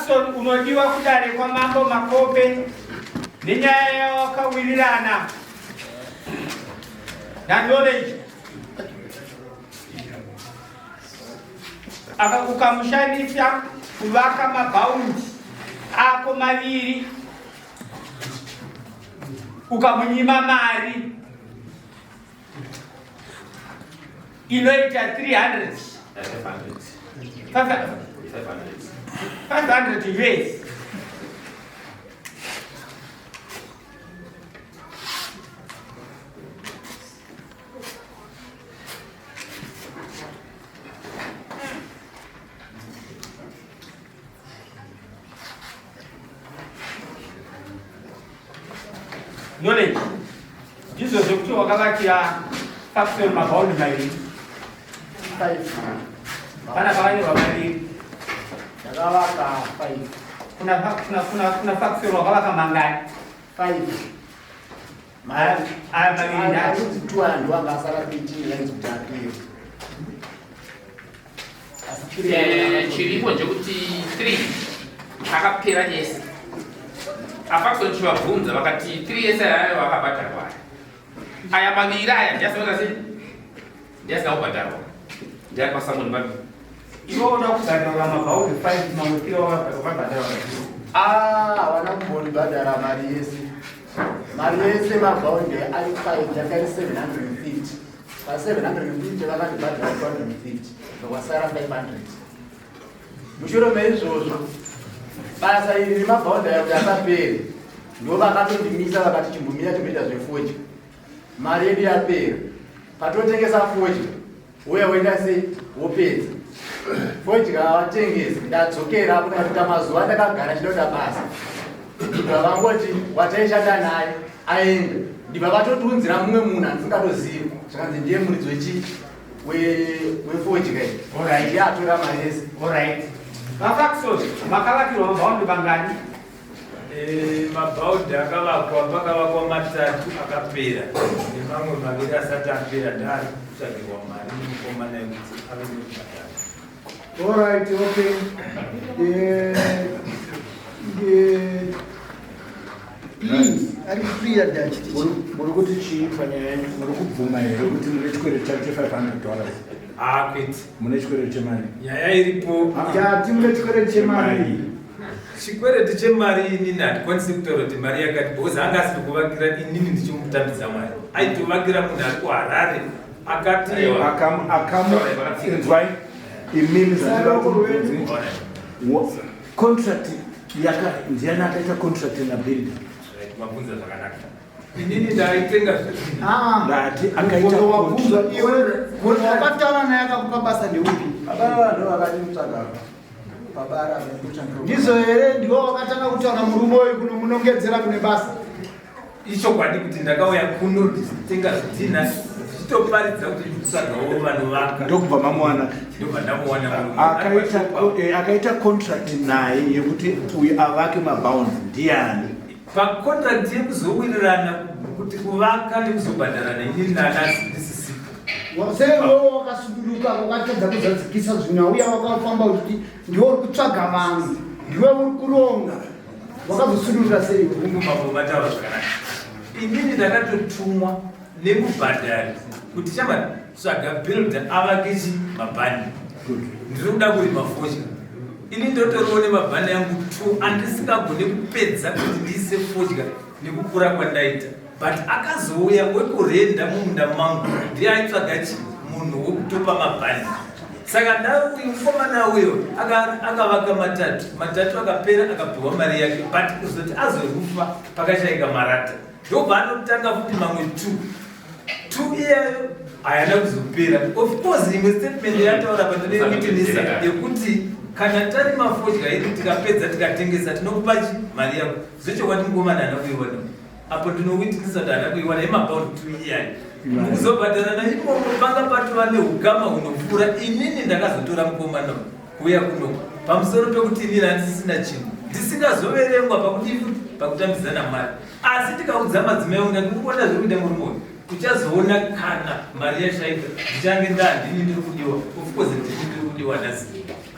Fackson unodiwa kudare kwaMambo Makope nenyaya yawakawirirana naKnowledge ukamushandisa kuvaka mabhaundi ako maviri ukamunyima mari inoita 300 500 US. Knowledge ndizvo zvekuti wakavakira Fackson mabhaundi mairi pana pakanyorwa maviri ndakavaka 5 kuna kuna kuna kuna Fackson wakavaka mangani? 5. Aya maviri ndaanzi two aya ndiwo anga asara 13 lines kuti apere. Eh, chiripo ndechekuti 3 akapera ese afackson chivabvunza vakati 3 ese ayo akabhadharwa aya aya maviri aya ndiasina sei ndiasina kubhadharwa ndiari pasamoni vapi Iwe unoda kubhadharwa mabhaundi 5 mamwe 3 wakabhadharwa. Ah, havana kumbondibhadhara mari yese. Mari yese mabhaundi ari 5 yanga iri 750. Pa 750 vakandibhadhara 250 zvakwasara 500. Mushure meizvozvo basa iri remabhaundi aya kuti asapere ndo vakatondimisa vakati chimbomira timboita zvefodya. Mari yedu yapera. Patotengesa fodya uya woita sei wopedza fodya vatengesi ndadzokera apo ndikatoita mazuva ndakagara ndichida kuita basa ndibva vangoti wataishanda naye aenda ndibva vatotiunzira mumwe munhu andisingatozivi zvakanzi ndiye muridzi wechi wefodya iyi Alright. ndiye atora mari yese. Alright. VaFackson makavakirwa mabhaundi mangani? Mabhaudhi akavakwa, pakavakwa matatu akapera nemamwe maviri asati apera ndaari kutsvagirwa mari nemukomana yekuti ave nekubhadhara. All right, okay. Please, ari clear ndachiti chii? Muri kuti chii panyaya yenyu? Muri kubvuma here kuti mune chikwereti chake che500 dollars? Ah, kwete. Mune chikwereti chemari? Nyaya iripo. Ndati mune chikwereti chemari. Chikwereti chemari inini handikwanisi kutaura kuti mari yakati because anga asiri kuvakira inini ndichimutambidza mari. Aitovakira munhu ari kuHarare akati Akamu inzwai imimi zvatinoda contract yaka ndiani akaita contract nabuilder? Right, mabvunza zvakanaka. Inini ndaitenga Ah, Ndati akaita mubvunzo wabvunzwa contract. iwe munhu wakataura naye akakupa basa ndeupi? Baba ndo vakatimutsvaga pabara. Ndizvo here ndiwo wakatanga kutaura murume uyu kunomunongedzera kune basa? Ichokwadi kuti ndakauya kuno ndichitenga zvidhina ndichitoparidza kuti ndikutsvagawo vanovaka. Ndokubva mamuwana. Ndobva ndamuwana murume. Akaita contract naye yekuti uyu avake mabounds ndiani? Pacontract yekuzowirirana kuti kuvaka nekuzobhadharana inini nanasi ndisisipo. Sei iwewe wakasuduruka wakatadza kuzadzikisa zvinhu auya wakafamba uchiti ndiwe uri kutsvaga vanhu ndiwe uri kuronga wakazosudurura sei iwe? Mungu mambo mataura zvakanaka. Inini ndakatotumwa nemubhadhari kuti chama tsvaga builder avake chi mabhani. Ndiri kuda kurima fodya. Ini ndotoriwo nemabhani angu 2 andisingagone kupedza kuti ndiise fodya nekukura kwandaita. But akazouya wekurenda mumunda mangu ndiye aitsvaga chi munhu wekutopa mabhani. Saka ndauyu mukomana uyo akavaka matatu, matatu akapera akapiwa mari yake, but kuzoti azorufa pakashaika marata ndobva anotanga futi mamwe 2 2 iyayo hayana kuzopera. Of course imwe statement yataura patinoitinisa yekuti kana tarima fodya yedu tikapedza tikatengesa tinokupa chi mari yako. Zvechokwadi mukomana haana kuiona apo ndinowitinisa kuti haana kuiwana yemabaundi 2 iyayo. Mukuzobhadharana imomo panga patova neukama hunopfuura inini ndakazotora mukomana kuuya kuno pamusoro pekuti inini handisisina chinhu ndisingazoverengwa pakudii futi pakutambidzana mari. Asi tikaudza madzimai angu ndati urikuona zviri kuita murume uyu uchazoona kana mari yashaika ndichange ndahandini ndiri kudiwa. Of course ndini ndiri kudiwa nhasi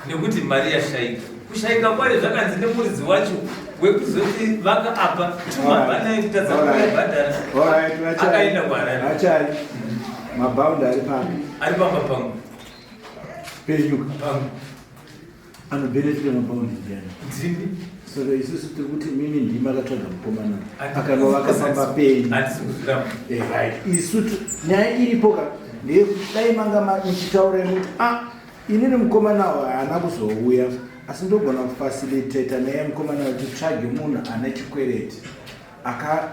nekuti mari yashaika. Kushaika kwayo zvakanzi nemuridzi wacho wekuzoti vaka apa tumabhana ekutadza kubhadhara akaenda kuHarare. Achari mabhaundi ari papi? Ari pamba pangu. Penyu. Pangu. Anobenefita mabhaundi ndiani? Ndini. Saka isusu tiri kuti mimi ndimi akatsvaga mukomana akanovaka pamba penyu. Handisi kuzviramba. Right. Isu nyaya iripo ka ndeyekuti dai manga muchitaura kuti ah inini mukomana haana kuzouya asi ndogona kufacilitata naye mukomana kuti tsvage munhu ane chikwereti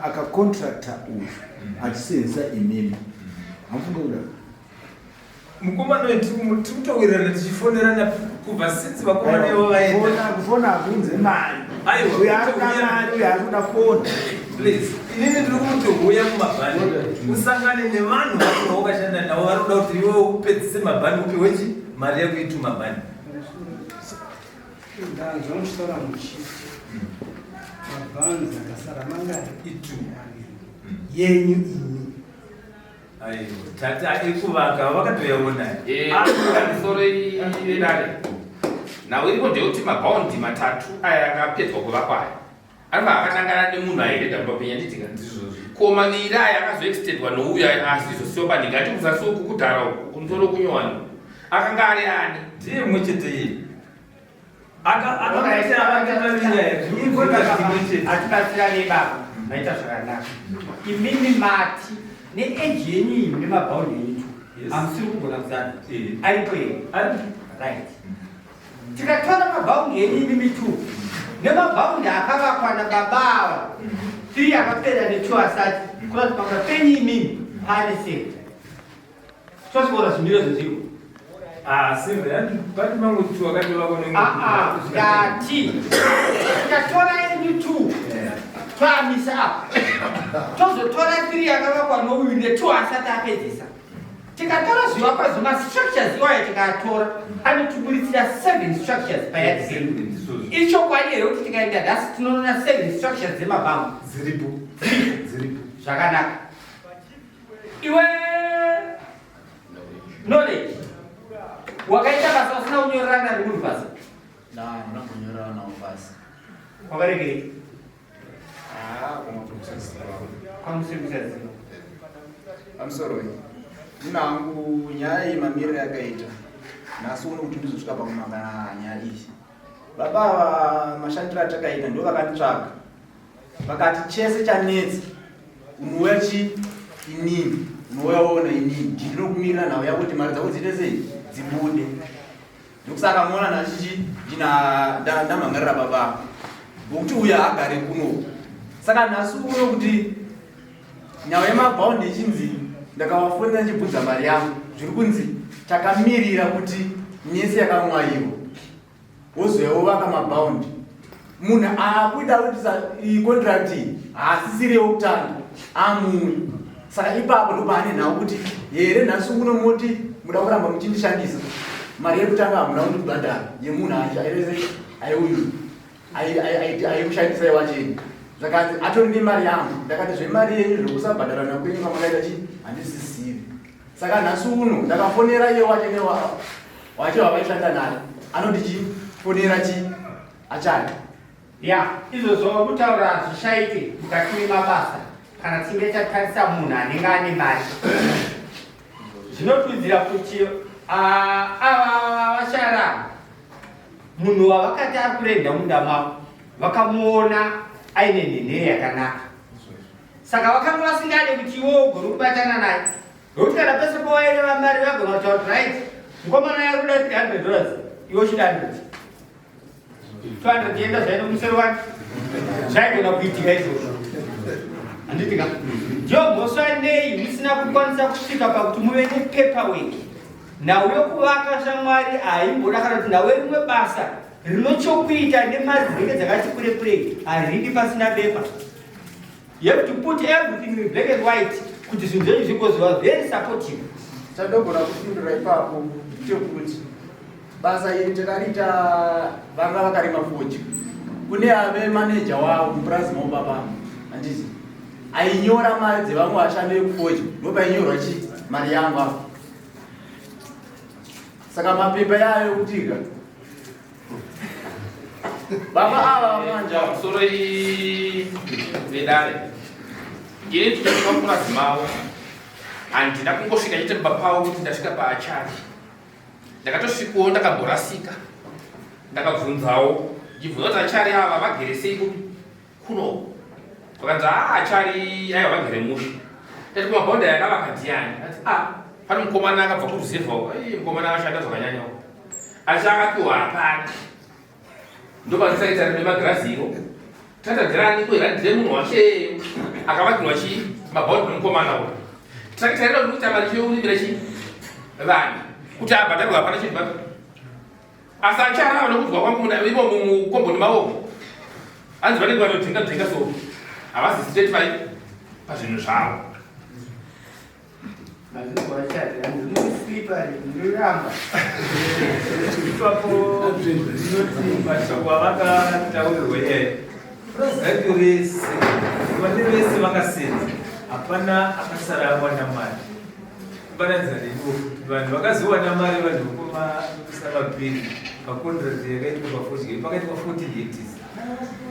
akacontracta uyu achisenzesa imimi. Hamufunge kudaro? Mukomana uyu tiri kutowirirana tichifonerana kubva since vakomana ivo vaenda. Kufona hakunze mari. Aiwa, Uyu ari kuda mari, uyu ari kuda foni. Please, inini ndiri kumuti huya mumabhani usangane nevanhu vacho vawakashanda navo vari kuda kuti iwewe upedzise mabhani upiwe chi mari yako itu mabhani. Ndanzwa muchitaura muchiti mabhanzi akasara mangari? Itu. Yenyu imi. Aiwa, tata ekuvaka vakatoyaona. Pamusoro vedare, nhau iripo ndeyekuti mabhaundi matatu aya akapedzwa kuvakwa aya anova akatangana nemunhu aireda mupapenya nditika. Ndizvozvo. Ko maviri aya akazoextendwa nouyu asizosiwa panhinga ati kuzasi uku kudhara uku kumusoro kunyowani akanga ari ani? Ndiye mumwe chete iye. Akangoti avake maviri aya zvimwe chete. Atibatsirane baba, maita zvakanaka. Imimi mati neeji yenyu iyi nemabhaundi enyu tu hamusiri kugona kuzana. Aripo here? Right. Tikatora mabhaundi enyu imimi tu nemabhaundi akavakwa nababa ava 3 akapera ne2 asati kurati pamba penyu imimi pane sei? Tosvikora zvimiro zvezviro. Silver, pane mamwe tu akatovakwa nemwe. Ngati tikatora enyu 2 toamisa apa, tozotora 3 akavakwa nouyu ne2 asati apedzisa, tikatora zvivakwa zvemastructures iwayo tikatora anotiburitsira 7 structures payard penyu. Ichokwadi here kuti tikaenda nhasi tinoona 7 structures dzemabhangu? Dziripo. Dziripo. Zvakanaka. Iwe Knowledge, wakaita basa usina kunyorerana nemunhu pasi? Handina kunyorerana nawo pasi. Wakaregei? Ah, kumakusaziva. Kwamusiri kusaziva. Pamusoro iyi nina hangu nyaya iyi mamiriro yakaita nhasi uno kuti ndizosvika pakumangana nyaya iyi. Baba ava mashandiro atakaita ndo vakanditsvaga vakati chese chanetsa unouya chi inini unouya woona inini ndinokumirira nhau yako kuti mari dzako dziite sei dzibude. Ndokusaka muona nachichi ndamhangarira baba ngokuti uyo haagare kuno. Saka nhasi uno kuti nhau yemabhaundi ichinzi ndakavafonera ndichibvunza mari yangu, zviri kunzi takamirira kuti nyese yakamwayiwa wozouya wovaka mabhaundi. Munhu aakuda kuti contract iyi haasisiri yekutanga amumwe. Saka ipapo ndopaane nhau kuti here nhasi uno moti muda kuramba muchindishandisa, mari yekutanga hamuna kundibhadhara yemunhu aiuyu aikushandisai wacheni. Zvakanzi atori nemari yangu. Ndakati zvemari yenyu zvekusabhadharana kwenyu kwamakaita chi handisisivi. Saka nhasi uno ndakafonera iye wacho wacho wavaishanda naye anoti chifonera chi achari. Ya, izvozvo kutaura zvishaike mukati memabasa kana tinge tatarisa munhu anenge ane mari. Zvinotudzira kuti ava vashara munhu wavakati ari kurenda munda mavo vakamuona aine nhenhe yakanaka, saka vakanga vasingade kuti iwe ugone kubatana naye, nokuti kana pese pawaireva mari vagona kutaura kuti right, mukomana yari kuda $300, iwe uchida 100, 200 yenda zvaenda kumusoro wake. Zvaigona kuitika izvozvo, handiti ka? Ndiyo mhosva nei musina kukwanisa kusvika pakuti muve nepaperwork. Nhau yokuvaka shamwari haimboda, kana kuti nhau yerimwe basa rinochokuita nemari dzinenge dzakati kure kure haridi pasina bepa. You have to put everything in black and white kuti zvinhu zvenyu zvigozova very supportive. Chandogona kupindura ipapo ndechekuti basa iri takariita vanga vakarima fodya kune ave maneja wavo mupurazi mavo baba, handiti? Ainyora mari dzevamwe vashandi vekufodya, ndopainyorwa chi mari yangu apo. Saka mapepa yayo ekutika Baba ava manja. Pamusoro vedare. Ini ndichasvika mupurazi mavo. Handina kungosvika chete mumba pavo kuti ndasvika paachari. Ndakatosvikawo ndakamborasika. Ndakabvunzawo. Ndichibvunza kuti achari ava vagere sei kupi? Kuno. Vakanzi ah achari aiwa vagere mushe. Ndati kumabhonda yakavaka ndiani? Ati ah pane mukomana akabva kuruzevha uko. Ai mukomana akashanda zvakanyanya uko. Asi akapiwa hapana. Ndopatisaita nemagirazi iro. Tata dhiraniko here ndire munhu wacho akavakirwa chii mabhaudhi nemukomana uyo. Tirakita rino riri kuita mari cheurimira chii vanhu kuti abhadharwe hapana chinhu papi. Asi acharava nokunzwa kwangu muna imo mukomboni mavo. Hanzi vanenge vanodzinga dzinga so havazi straight pai pazvinhu zvavo. Ipapo ndinoti mashoko avakataurirwa iyayo purazi racho rese vane vese vakasenza hapana akasara awana mari kubatanidza neniwo vanhu vakazowana mari vanhu vokumasamapiri pakontrakt yakaitwa pafodya pakaitwa 14 hectares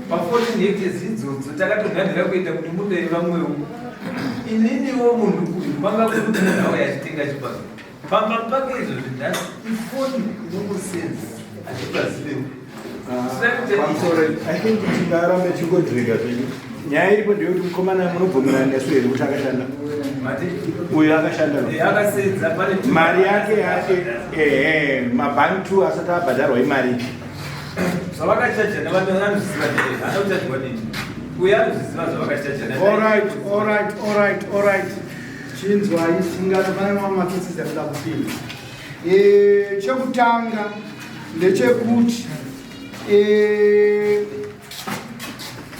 pa 14 hectares idzodzo takatonhanhira kuenda kune munda yevamwewo ininiwo munhu uyu kwanga kuri kuti munhu auya achitenga chibage pamba pake izvozvi nhasi ifoni inongosenza handipazivewo Pamusoro, I think tingarambe tichingodringa zvedu. Nyaya iripo ndeyekuti mukomana munobvumirana nesu here kuti akashanda? Uyu akashanda. Akasenza pane Mari yake yake ehe mabhank two asati abhadharwa imari. Zvavakachajana vanhu vanozviziva ndee haana kuchajwa nini uye anozviziva zvavakachajana. Alright, alright, alright, alright. Chinzwai singano pane mamwe macases anoda kupinda. Chekutanga ndechekuti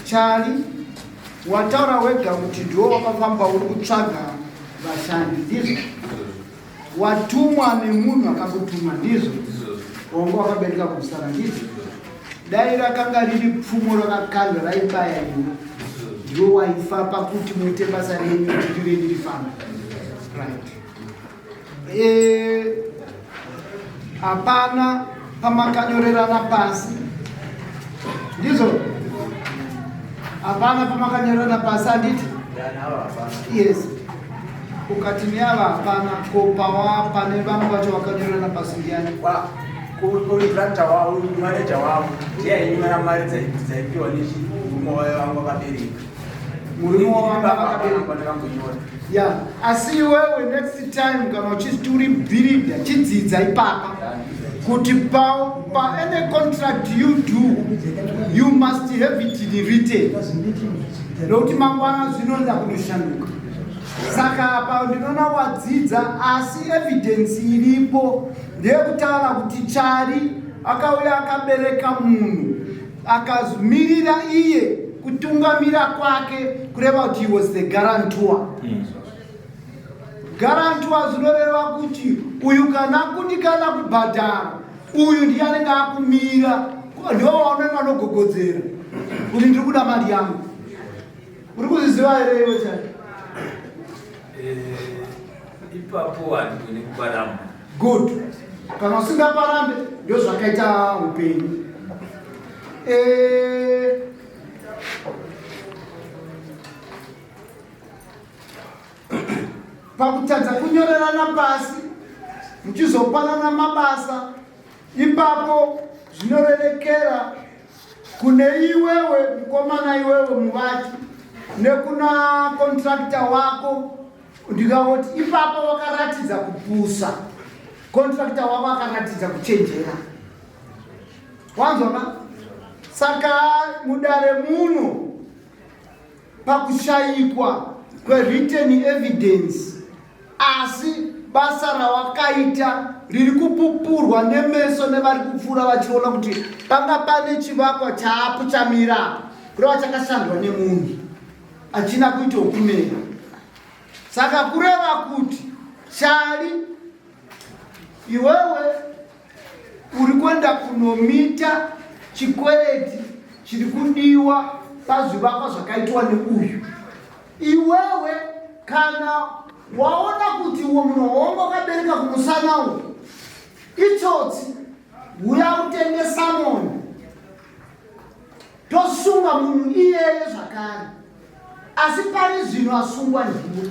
Chari wataura wega kuti ndiwo wakafamba uri kutsvaga vashandi ndizvo watumwa nemunhu akakutuma ndizvo wanga wakabereka kumusana ndizvo dai rakanga riri pfumo rakakandwa raibaya iwe ndiwe waifa pakuti muite basa renyu kuti rive riri famba right hapana pamakanyorerana pasi ndizvo hapana pamakanyorerana pasi handiti yes ukati neava hapana ko pawa pane vamwe vacho vakanyorerana pasi ndiani Contractor wavo manager wavo ndiye ainyora mari dzaipiwa nechimurume wayo vanga vakabereka. Murume wavo vanga vakabereka. Ndakambonyora. Ya, asi iwewe next time kana uchiti uri builder chidzidza ipapa kuti pa any contract you do you must have it in written nokuti mangwana zvinoenda kunoshanduka. Saka apa ndinoona wadzidza asi evidence iripo ndeyekutaura kuti Chari akauya akabereka munhu akamirira iye kutungamira kwake kureva kuti he was the guarantor. Guarantor zvinoreva kuti uyu kana akundikana kubhadhara uyu ndiye anenge akumira ndiwo waunenge vanogogodzera kuti ndiri kuda mari yangu. Uri kuzviziva here iwe Chari? Ipapo handigoni kuparamba. Good. Kana usingaparambe ndio zvakaita upenyu. Pakutadza kunyorerana pasi muchizopanana mabasa ipapo zvinorerekera kune iwewe mukomana iwewe muvaki nekuna contractor wako. Ndikangoti ipapo wakaratidza kupusa, contractor wako akaratidza kuchenjera. Wanzwa ma? Saka mudare muno pakushayikwa kwewritten evidence, asi basa rawakaita riri kupupurwa nemeso nevari kupfuura vachiona kuti panga pane chivakwa chaapo chamira apa, kureva chakashandwa nemunhu achina kuita okumera. Saka kureva kuti Chari iwewe uri kuenda kunomita chikwereti chiri kudiwa pazvivakwa zvakaitwa neuyu. Iwewe kana waona kuti uwo munhu wawanga wakabereka kumusana uyu itsotsi, uya utenge samoni. Tosunga munhu iyeye zvakare, asi pari zvino asungwa ndiwe.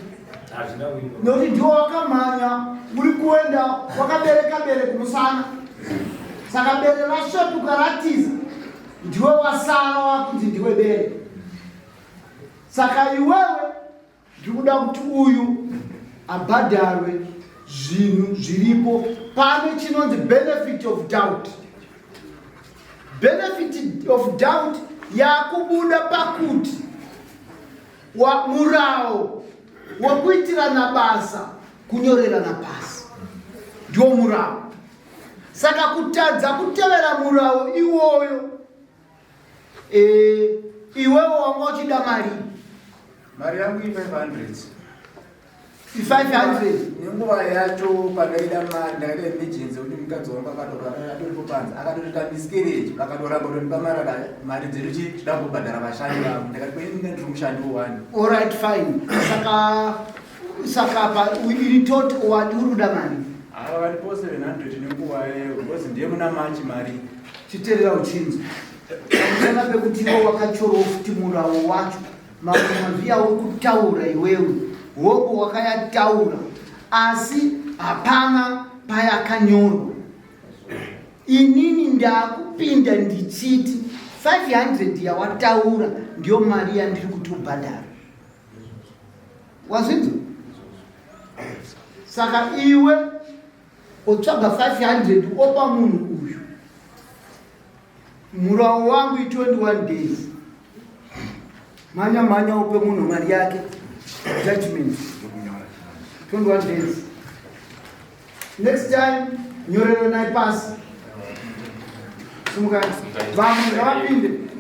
Hazvina kuipa. Nokuti ndiwo wakamhanya uri kuenda wakabereka bere kumusana, saka bere rasvetuka ratiza, ndiwe wasara wakunzi ndiwe bere. Saka iwewe, ndiri kuda kuti uyu abhadharwe zvinhu zviripo. Pane chinonzi benefit of doubt. Benefit of doubt yakubuda pakuti murawo wekuitirana basa kunyorerana pasi, ndiwo murawo. Saka kutadza kutevera murawo iwoyo, iwewo wanga uchida mari. Mari yangu i500. I500. Nenguva yacho pandaida mari, ndakaita emergency yekuti mukadzi wangu akatorwara, atoripo panze, akatoita miscarriage. Vakatoramba kutonipa mari, mari dzedu chida kubhadhara vashandi vangu. Ndakati kweni ndiri mushandi wowani. Alright, fine. Saka pa iri tot wadi uri kuda mari? Ava varipo 700 nenguva yayo, because ndiye muna March mari. Chiteerera uchinzwa, pamusana pekuti iwe wakachorowo futi murawo wacho. Mamwe mazwi auri kutaura iwewe, hongu wakayataura, asi hapana payakanyorwa. Inini ndakupinda ndichiti 500 yawataura ndiyo mari yandiri kuti ubhadhara. Wazvinzwa? Saka iwe otsvaga 500 opa munhu uyu. Murawo wangu i21 days. Mhanya mhanya upe munhu mari yake. Judgment 21 days. Next time nyoreranai pasi. Simukai, vamwe ngavapinde.